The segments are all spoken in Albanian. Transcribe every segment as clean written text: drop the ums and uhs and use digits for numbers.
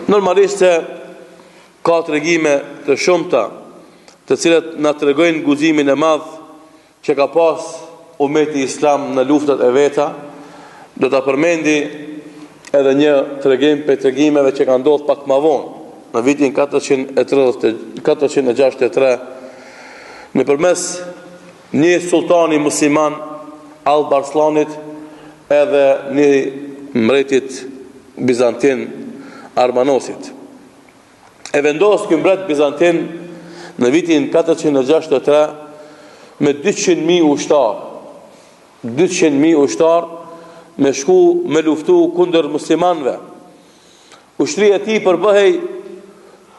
Normalisht se ka tregime të shumta, të cilat na tregojnë guximin e madh që ka pas umeti islam në luftrat e veta, do ta përmendi edhe një tregim prej tregimeve që ka ndodhur pak ma vonë, në vitin 430, 463, nëpërmes një sultani musliman Alp Arslanit edhe një mbretit bizantin Armanosit. E vendos ky mbret bizantin në vitin 463 me 200.000 ushtarë. 200.000 ushtarë me shku me luftu kundër muslimanëve. Ushtria e tij përbëhej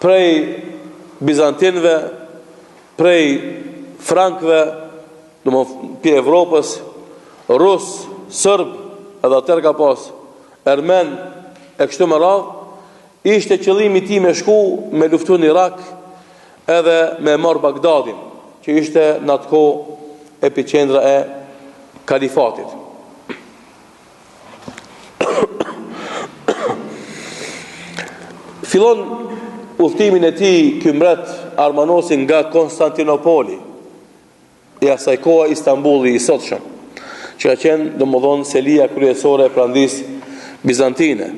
prej bizantinëve, prej frankëve, domethënë prej Evropës, rus, sërb, edhe atëherë ka pas, ermen, e kështu me radhë, ishte qëllimi i tij me shku me luftu në Irak edhe me marr Bagdadin, që ishte në atë kohë epiqendra e kalifatit. Fillon udhëtimin e tij ky mbret Armanosi nga Konstantinopoli, i asaj kohe Istanbulli i sotshëm, që ka qenë, domethënë, selia kryesore e Perandisë Bizantine.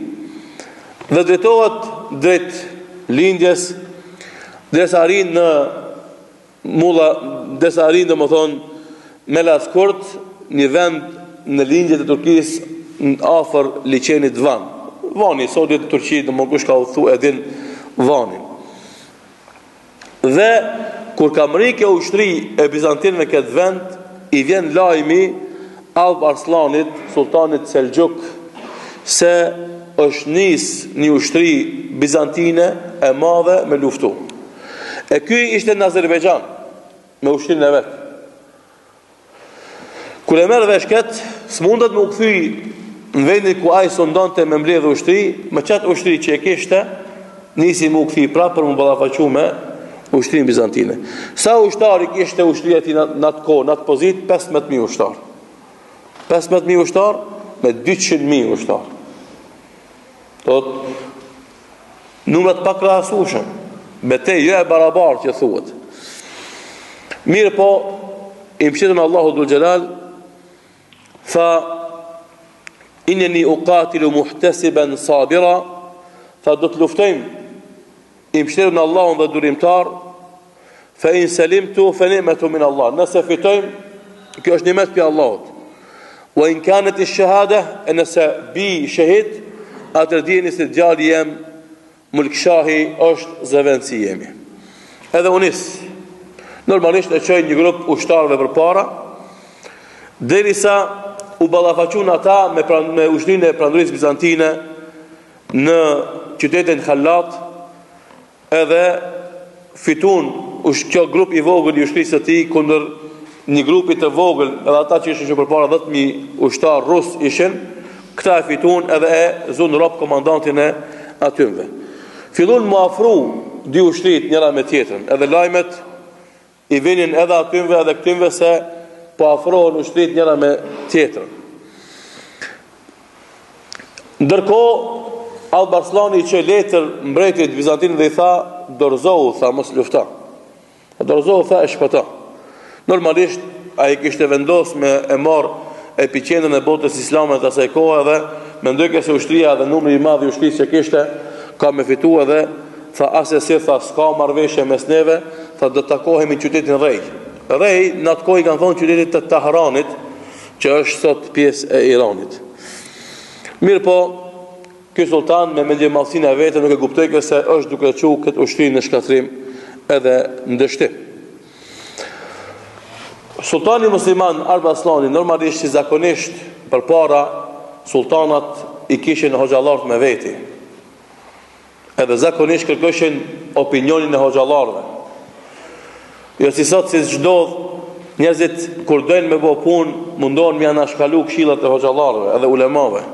Dhe drejtohet drejt lindjes, derisa arrin në Mulla, derisa arrin, domethënë, Melazkurt, një vend në lindje të Turqisë, në afër liqenit Van. Vani, sot në Turqi, domethënë kush ka udhëtu e din Vanin. Dhe kur ka mrri kjo ushtri e bizantinëve këtë vend, i vjen lajmi Alp Arslanit, sultanit Selxhuk, se është nis një ushtri bizantine e madhe me luftu. E ky ishte në Azerbejxhan me ushtrinë e vet. Kur e merr vesh kët, s'mundet me u kthy në vendin ku ai sundonte me mbledh ushtri, me qat ushtri që e kishte, nisi me u kthy prapë për m'u ballafaqu me ushtrinë bizantine. Sa ushtar i kishte ushtria e tij në atë kohë, në atë pozitë, 15000 ushtar. 15000 ushtar me 200000 ushtar. Do të numra të pakrahasueshëm. Betejë jo e barabartë që thuhet. Mirëpo, i mbështetur në Allahu Dhul Xhelal, tha, inneni ukatilu muhtesiben sabira, tha do të luftojmë, i mbështetur në Allahun dhe durimtar, Fe in selimtu fe ni'metu min Allah. Nëse fitojmë, kjo është nimet prej Allahut. Wa in kanat ash-shahada, e nëse bi shehid, atëherë dijeni se djali jem Mulkshahi është zëvendësi jemi. Edhe u nis. Normalisht e çoi një grup ushtarëve përpara, derisa u ballafaqun ata me pran, me ushtrinë e Perandorisë Bizantine në qytetin Khallat, Edhe fitun ush kjo grup i vogël i ushtrisë së tij kundër një grupi të vogël, edhe ata që ishin që përpara 10000 ushtarë rus ishin, këta e fitun edhe e zunë rob komandantin e atynve. Fillun m'u afru dy ushtritë njëra me tjetrën, edhe lajmet I vinin edhe atynve edhe këtynve se po afrohen ushtritë njëra me tjetrën. Ndërkohë, Alp Arslani i çoi letër mbretit Bizantin dhe i tha, dorëzohu, tha, mos lufto. Dorëzohu, tha, e shpëto. Normalisht, ai kishte vendos me e marr epiqendrën e botës islame të asaj kohe dhe mendojke se ushtria dhe numri i madh i ushtrisë që kishte ka me fitu edhe Tha asesi tha s'ka marrëveshje mes neve, tha do të takohemi në qytetin Rej. Rej në atë kohë i kanë thonë qytetit të Tehranit, që është sot pjesë e Iranit. Mirëpo, ky sultan me mendjemadhësinë e vet nuk e kuptojke se është duke çu këtë ushtri në shkatërrim edhe në dështim. Sultani musliman Alp Arslani normalisht si zakonisht përpara sultanat i kishin hoxhallarët me veti. Edhe zakonisht kërkoshin opinionin e hoxhallarëve. Jo si sot siç ndodh, njerëzit kur dojnë me bo punë, mundohen me anashkalu këshillat e hoxhallarëve edhe ulemave.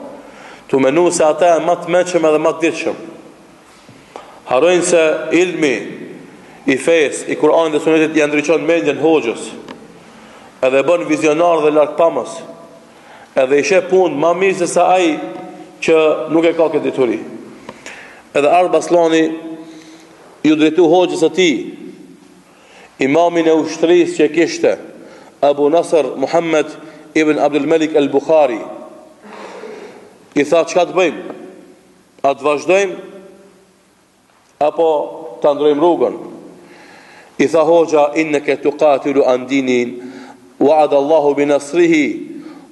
Tu menu se ata janë ma të mençëm edhe ma të ditshëm. Harrojnë se ilmi i fesë, i Kur'anit dhe Sunetit ia ndriçon mendjen hoxhës. Edhe e bën vizionar dhe largpamës. Edhe i sheh punët ma mirë se sa ai që nuk e ka këtë dituri. Edhe Alp Asllani iu drejtu hoxhës së tij, imamin e ushtrisë që kishte, Abu Nasr Muhammed ibn Abdul Malik el Bukhari. I tha çka të bëjmë? A të vazhdojmë apo ta ndrojmë rrugën? I tha hoxha inneke tuqatilu an dinin wa'ada Allahu bi nasrihi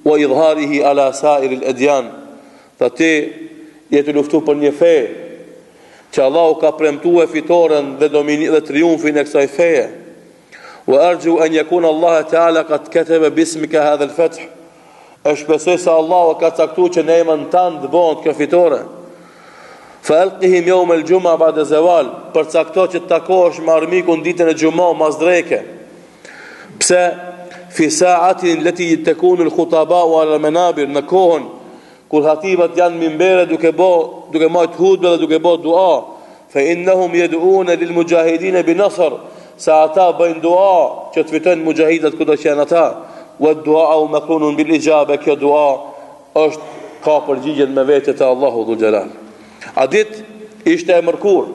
wa idharihi ala sa'ir al-adyan. Tha ti je tu luftu për një fe që Allahu ka premtue fitoren dhe domini dhe triumfin e kësaj feje. Wa arju an yakuna Allah ta'ala qad kataba bismika hadha al-fath. E shpresoj se Allahu ka caktuar që në emrin tand të bëhet kjo fitore. Fa alqihim yawm al-jum'a ba'da zawal, përcakto që të takohesh me armikun ditën e xhuma mas dreke. Pse fi sa'atin allati takunu al-khutaba'u ala al-manabir në kohën Kur hatibat janë n'mimbere duke bo, duke majt hutbe dhe duke bo dua, fe innahum yed'un lil mujahidin bi nasr, se ata bëjnë dua që të fitojnë muxhahidat kudo që janë ata. Wa du'a maqrunun bil ijaba, kjo dua është ka përgjigjen me vete te Allahu dhul xhelal. Atë ditë ishte e mërkur.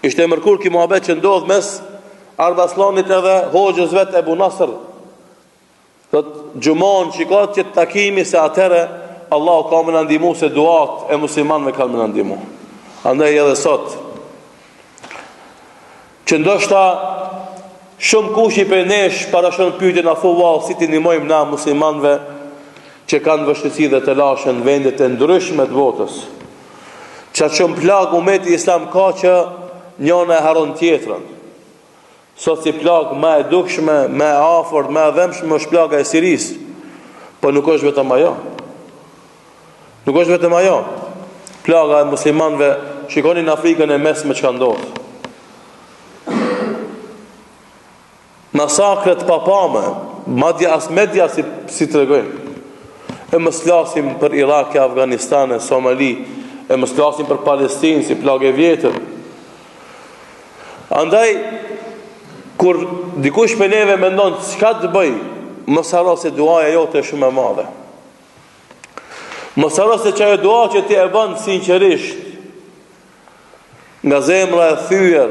Ishte e mërkur ky muhabet që ndodh mes Alp Asllanit edhe hoxhës vet Ebu Nasr. Thot xhumon shiko që takimi se atëherë Allahu ka me na ndihmu se duat e muslimanëve kanë me na ndihmu. Andaj edhe sot që ndoshta shumë kushi prej nesh parashtron pyetjen a thu vallë si t'i ndihmojmë na muslimanëve që kanë vështirësi dhe telashe në vendet e ndryshme të botës. Qaq shumë plagë umeti islam ka që njëna e harron tjetrën. Sot si plagë ma e dukshme, ma e afërt, ma e dhembshme është plaga e Sirisë. Po nuk është vetëm ajo. Nuk është vetëm ajo. Plaga e muslimanëve, shikoni në Afrikën e Mesme çka ndodh. Masakre të papame, madje as media s'i, s'i tregojnë. E mos flasim për Irak e Afganistan e Somali, e mos flasim për Palestinë si plagë e vjetër. Andaj, kur dikush prej neve mendon çka të bëj, mos harro se duaja jote është shumë e madhe. Mos harro se qajo dua që ti e bën sinqerisht, nga zemra e thyer,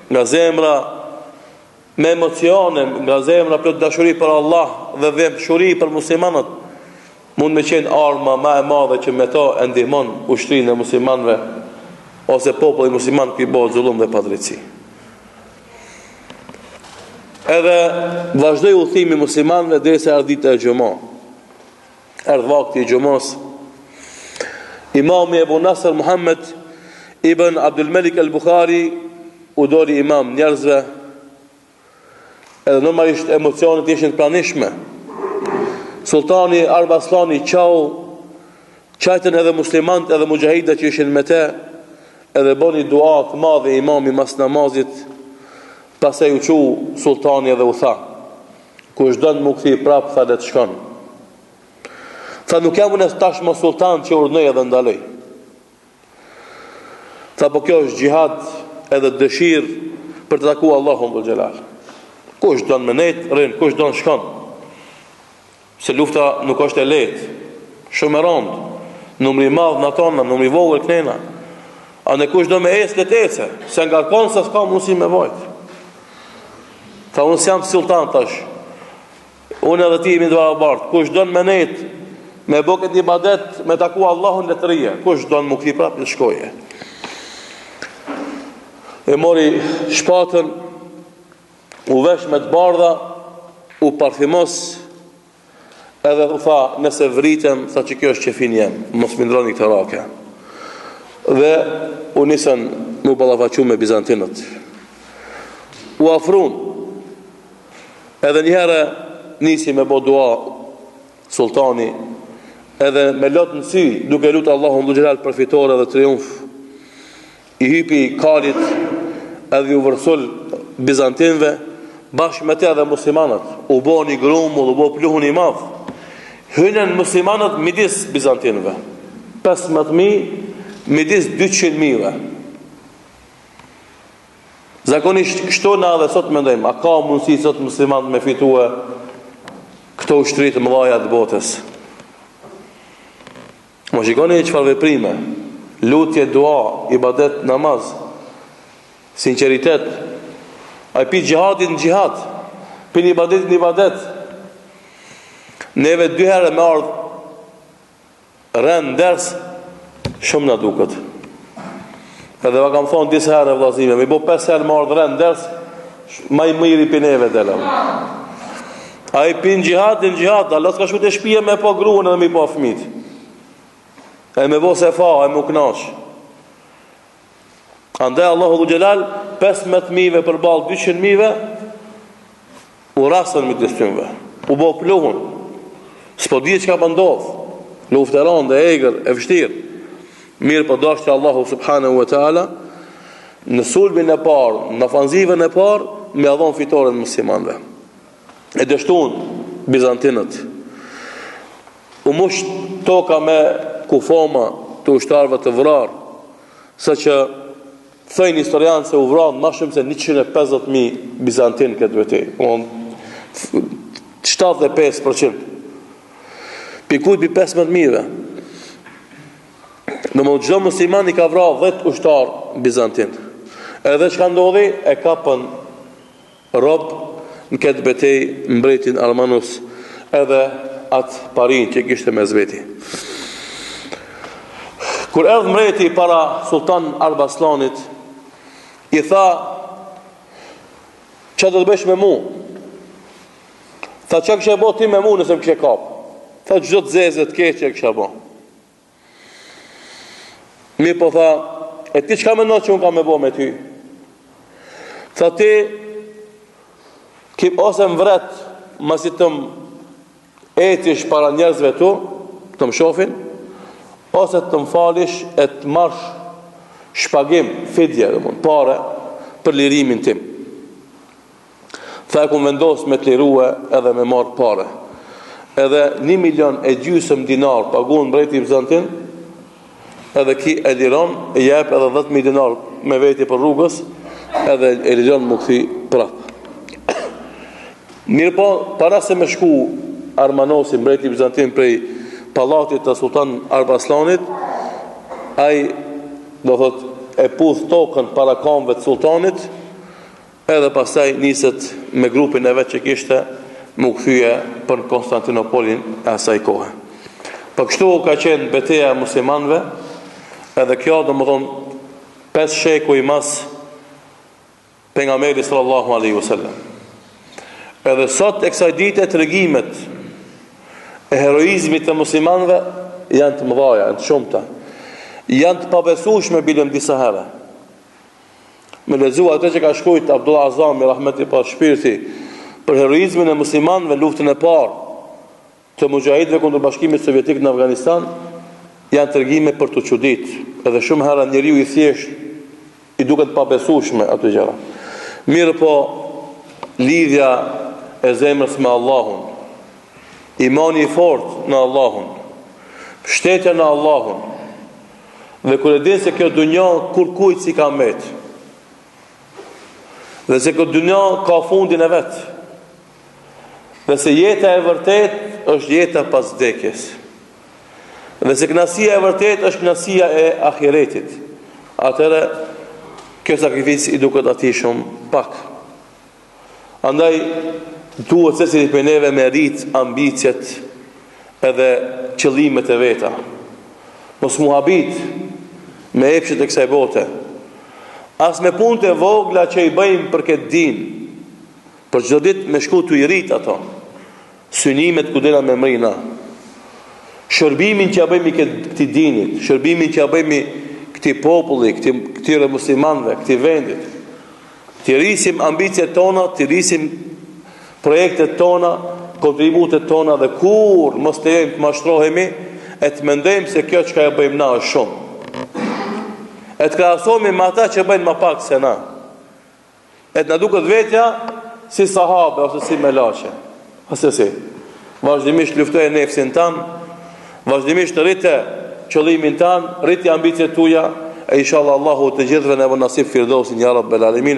nga zemra me emocione, nga zemra plot dashuri për Allah dhe dhembshuri për muslimanët, Mund me qenë arma ma e madhe që me to e ndihmon ushtrinë e muslimanëve ose popullin musliman ku i bëhet zullum dhe padrejtësi. Edhe vazhdoi udhëtimi i muslimanëve derisa erdhi dita e xhuma. Erdhi vakti i xhumas. Imami Ebu Nasr Muhammed ibn Abdul Malik al-Bukhari u doli imam njerëzve Edhe normalisht emocionet ishin të pranishme. Sultani Alp Asllani qau, qajtën edhe muslimanët edhe muxhahidët që ishin me te, edhe boni dua të madhe imami mas namazit, pastaj u çu sultani edhe u tha, kush don m'u kthy prap, tha le të shkon. Tha nuk jam unë tashmë sultan që urdhnoj edhe ndaloj. Tha po kjo është xhihad edhe dëshirë për të taku Allahun dhul xhelal. Kush don me nejt, rrin, kush don shkon. Se lufta nuk është e lehtë, shumë e rëndë. Numri i madh na tona, numri i vogël knena. Andaj kush do me ecë, le të ecë, se ngarkon se s'ka mundësi me vajt. Tha unë s'jam sultan tash. Unë edhe ti jemi të barabartë. Kush don me nejt, me bo këtë ibadet, me taku Allahun le të rrijë. Kush don m'u kthy prapë, le të shkojë. E mori shpatën, u vesh me të bardha, u parfimos, edhe u tha, nëse vritem, tha që kjo është qefini jem, mos m'i ndroni këtë rake. Dhe u nisën m'u ballafaqu me Bizantinët. U afrun, Edhe njëherë nisi me bo dua sultani edhe me lot në sy duke lutë Allahun dhul xhelal për fitore dhe triumf i hypi kalit edhe ju vërsul bizantinëve bashkë me te edhe muslimanët u bo një grumbull u bo pluhun i madh hynën muslimanët midis bizantinëve 15.000 midis 200.000 Zakonisht kështu na edhe sot mendojmë, a ka mundësi sot muslimanët me fitue këto ushtri të mëdha të botës? Mo shikoni çfarë veprime. Lutje, dua, ibadet, namaz, sinqeritet. Ai pi xhihadit në xhihad, pi ibadetit në ibadet. Neve dy herë me ardhë rend n'ders, shumë na duket. Edhe va kam thonë disa herë vllaznive, me bo pesë herë me ardhë rend n'ders, ma i miri pi neve del. Ai pi xhihadit në xhihad, hala s'ka shku te shpia me pa gruën edhe me pa fëmijët. E me bo sefa, e m'u knaq. Andaj Allahu Dhul Xhelal, 15 mijve përballë 200 mijve, U rrasën midis tynve. U bo pluhun. S'po dihet çka po ndodh. Luftë e rëndë, e egër, e vështirë. Mirëpo dashti Allahu subhanahu wa taala në sulmin e parë, në ofanzivën e parë, me ia dhon fitoren muslimanëve. E dështuan bizantinët. U mush toka me kufoma të ushtarëve të vrarë, saqë Thojnë historianët se u vranë ma shumë se 150.000 bizantinë këtë betejë. Domethënë 75%. Pi kujt pi 15 mijëve. Domethënë çdo musliman i ka vra 10 ushtarë bizantin. Edhe çka ndodhi, e kapën Rob në këtë betejë mbretin Armanus edhe atë parinë që kishte mes veti. Kur erdh mbreti para Sultan Arbaslanit, i tha, ça do të bësh me mu? Tha, ça kishe bo ti me mu nëse më kishe kap? Tha, çdo të zezë të keqe kisha bo. Mirëpo tha, e ti çka mendon që unë kam me bo me ty? Tha ti, ki ose më vret, masi të më ecish para njerëzve tu, të më shofin, ose të më falish e të marrsh shpagim, fidje, domethënë, pare, për lirimin tim. Tha e kum vendos me të lirue edhe me marrë pare. Edhe një milion e gjysëm dinar paguan mbreti Bizantin, edhe ki e liron, e jep edhe 10.000 dinar me veti për rrugës, edhe e liron m'u kthy prap. Mirëpo, para se me shku Armanosi, mbreti Bizantin prej pallatit të Sultan Arbaslanit, ai do thot e puth tokën para kamëve të sultanit, Edhe pastaj niset me grupin e vet që kishte m'u kthye për në Konstantinopolin e asaj kohe. Po kështu ka qenë beteja e muslimanëve, edhe kjo domethënë 5 shekuj mas pejgamberit sallallahu alaihi wasallam. Edhe sot e kësaj dite tregimet e heroizmit të muslimanëve janë të mëdha, janë të shumta. Janë të pabesueshme bilem disa herë. Me lexu atë që ka shkrujt Abdullah Azami rahmeti pastë shpirti për heroizmin e muslimanëve në luftën e parë të muxhahidëve kundër Bashkimit Sovjetik në Afganistan janë tregime për t'u çudit. Edhe shumë herë njeriu i thjeshtë i duket pabesueshme ato gjëra. Mirëpo lidhja e zemrës me Allahun, imani i fortë në Allahun, mbështetja në Allahun, Dhe kur e din se kjo dunja kurkujt s'i ka met. Dhe se kjo dunja ka fundin e vet. Dhe se jeta e vërtet është jeta pas vdekjes. Dhe se kënaqësia e vërtet është kënaqësia e ahiretit. Atëherë kjo sakrificë i duket atij shumë pak. Andaj duhet secili prej neve me rrit ambiciet edhe qëllimet e veta. Mos m'u habit me epshet e kësaj bote. As me punët e vogla që i bëjmë për këtë din. Për çdo ditë me shku tu i rrit ato. Synimet ku dojna me mrri na. Shërbimin që ja bëjmë këtij dinit, shërbimin që ja bëjmë këtij populli, këtij këtyre muslimanëve, këtij vendit. T'i rrisim ambiciet tona, t'i rrisim projektet tona, kontributet tona dhe kurrë mos të lejojmë të mashtrohemi e të mendojmë se kjo çka e bëjmë na është shumë. E të krahasohemi me ata që bëjnë më pak se na. E të na duket vetja si sahabe ose si melaqe. Asesi. Vazhdimisht luftoje nefsin tan, vazhdimisht rrite qëllimin tan, rriti ambiciet tuaja e inshallah Allahu të gjithëve na bën nasip firdausin ya rabbel alamin.